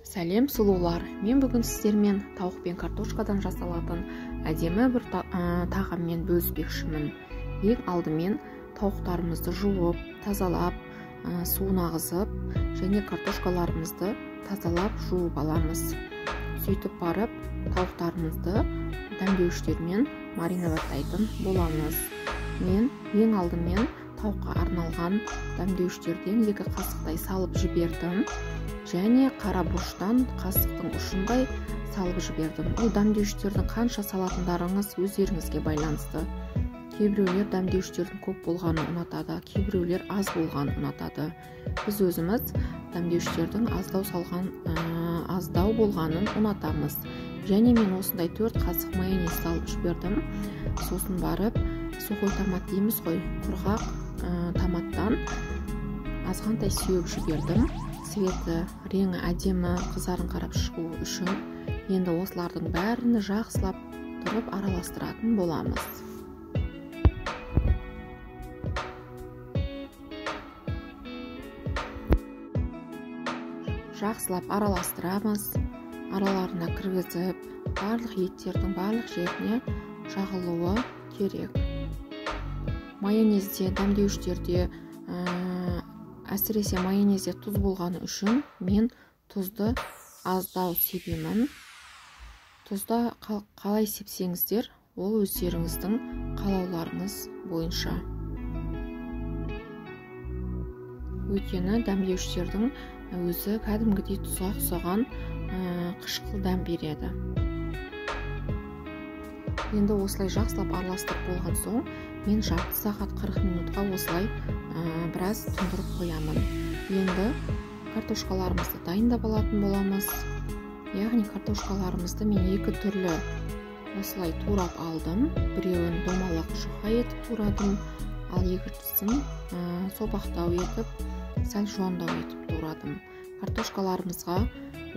Сәлем сұлулар, мен бүгін сіздермен тауық пен картошкадан жасалатын әдемі бір тағаммен бөліспекшімін. Ең алдымен тауықтарымызды жуып, тазалап, суын ағызып және картошкаларымызды тазалап жуып аламыз. Сөйтіп барып тауықтарымызды дәмдеуіштермен мариноваттайтын боламыз. Мен ең алдымен тауыққа арналған дәмдеуіштерден 2 қасықтай салып жібердім. Және қара бұрыштан қасықтың ұшындай салып жібердім. Ол дәмдеуіштердің қанша салатындарыңыз өздеріңізге байланысты. Кейбіреулер дәмдеуіштердің көп болғанын ұнатады, кейбіреулер аз болғанын ұнатады. Біз өзіміз дәмдеуіштердің аздау болғанын ұнатамыз. Және мен осындай 4 қасық майонез салып жібердім. Сосын барып сухой томат дейміз ғой, құрғақ томаттан азғантай сеуіп жібердім. Цветі, реңі әдемі қызарын қарап шығу үшін. Енді осылардың бәрін жақсылап тұрып араластыратын боламыз. Жақсылап араластырамыз, араларына кіргізіп, барлық еттердің барлық жеріне жағылуы керек. Майонезде, дәмдеуіштерде, әсіресе майонезде тұз болғаны үшін мен тұзды аздау себемін. Тұзды қалай сепсеңіздер, ол өздеріңіздің қалауларыңыз бойынша. Өйткені дәмдеуіштердің өзі кәдімгідей тұзға ұқсаған қышқыл дәм береді. Енді осылай жақсылап араластырып болған соң, мен жарты сағат 40 минутқа осылай біраз тұндырып қоямын. Енді картошкаларымызды дайындап алатын боламыз. Яғни картошкаларымызды мен 2 түрлі осылай турап алдым. Біреуін домалақ жұқа етіп турадым, ал екіншісін сопақтау етіп, сәл жуандау етіп турадым. Картошкаларымызға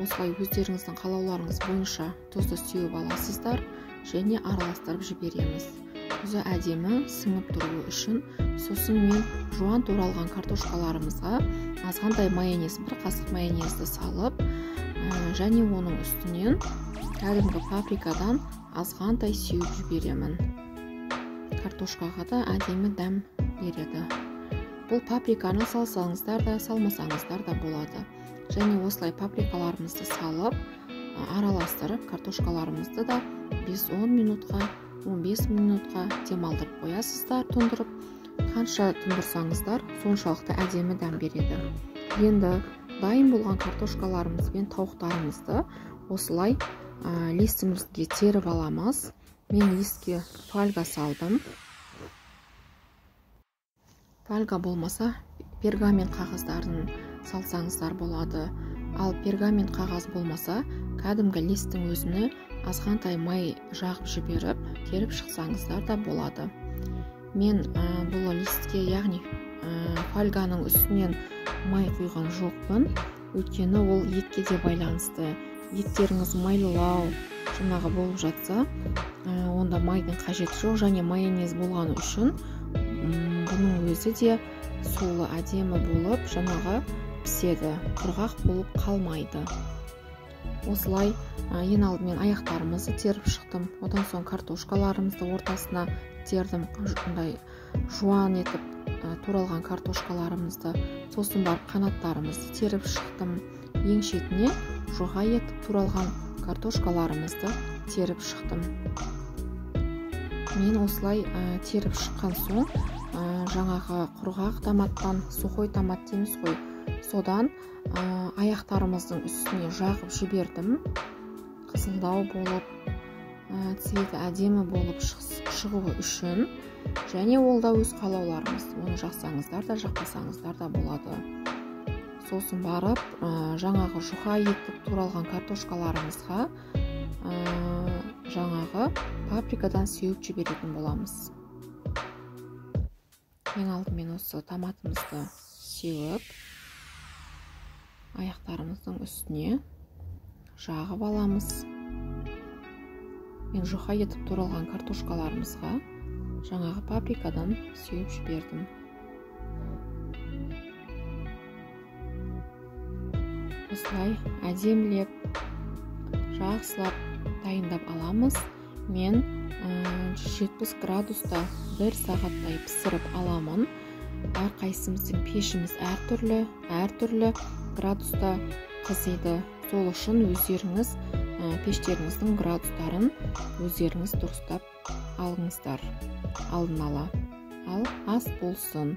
осылай өздеріңіздің қалауларыңыз бойынша тұзды сеуіп аласыздар және араластырып жібереміз. Тұзы әдемі сіңіп тұруы үшін. Сосын мен жуан туралған картошкаларымызға азғантай майонез, 1 қасық майонезді салып, және оның үстінен кәдімгі паприкадан азғантай сеуіп жіберемін. Картошкаға да әдемі дәм береді. Бұл паприканы салсаңыздар да, салмасаңыздар да болады. Және осылай паприкаларымызды салып, араластырып, картошкаларымызды да 5-10 минутқа, 15 минутқа демалдырып қоясыздар, тұндырып. Қанша тұндырсаңыздар, соншалықты әдемі дәм береді. Енді дайын болған картошкаларымыз бен тауықтарымызды осылай листімізге теріп аламыз. Мен листке фольга салдым. Фольга болмаса, пергамент қағаздарын салсаңыздар болады. Ал пергамент қағаз болмаса, кәдімгі листтің өзіне азғантай май жағып жіберіп, теріп шықсаңыздар да болады. Мен бұл листке, яғни фольганың үстінен май құйған жоқпын. Өйткені ол етке де байланысты. Еттеріңіз майлылау жаңағы болып жатса, онда майдың қажеті жоқ. Және майонез болғаны үшін бұның өзі де сулы әдемі болып жаңағы піседі, құрғақ болып қалмайды. Осылай ең алдымен аяқтарымызды теріп шықтым. Одан соң картошкаларымызды ортасына тердім, бұндай жуан етіп туралған картошкаларымызды. Сосын барып қанаттарымызды теріп шықтым. Ең шетіне жұқа етіп туралған картошкаларымызды теріп шықтым. Мен осылай теріп шыққан соң, жаңағы құрғақ томаттан, сухой томат дейміз ғой, содан аяқтарымыздың үстіне жағып жібердім. Қызылдау болып, цветі әдемі болып шығуы үшін. Және ол да өз қалауларыңыз, оны жақсаңыздар да, жақпасаңыздар да болады. Сосын барып, жаңағы жұқа етіп туралған картошкаларымызға жаңағы паприкадан сеуіп жіберетін боламыз. Ең алдымен осы томатымызды сеуіп, аяқтарымыздың үстіне жағып аламыз. Мен жұқа етіп туралған картошкаларымызға жаңағы паприкадан сеуіп жібердім. Осылай әдемілеп, жақсылап дайындап аламыз. Мен 170 градуста 1 сағаттай пісіріп аламын. Әрқайсымыздың пешіміз әртүрлі, әртүрлі градуста қызиды. Сол үшін өздеріңіз пештеріңіздің градустарын өздеріңіз дұрыстап алыңыздар алдын ала. Ал ас болсын.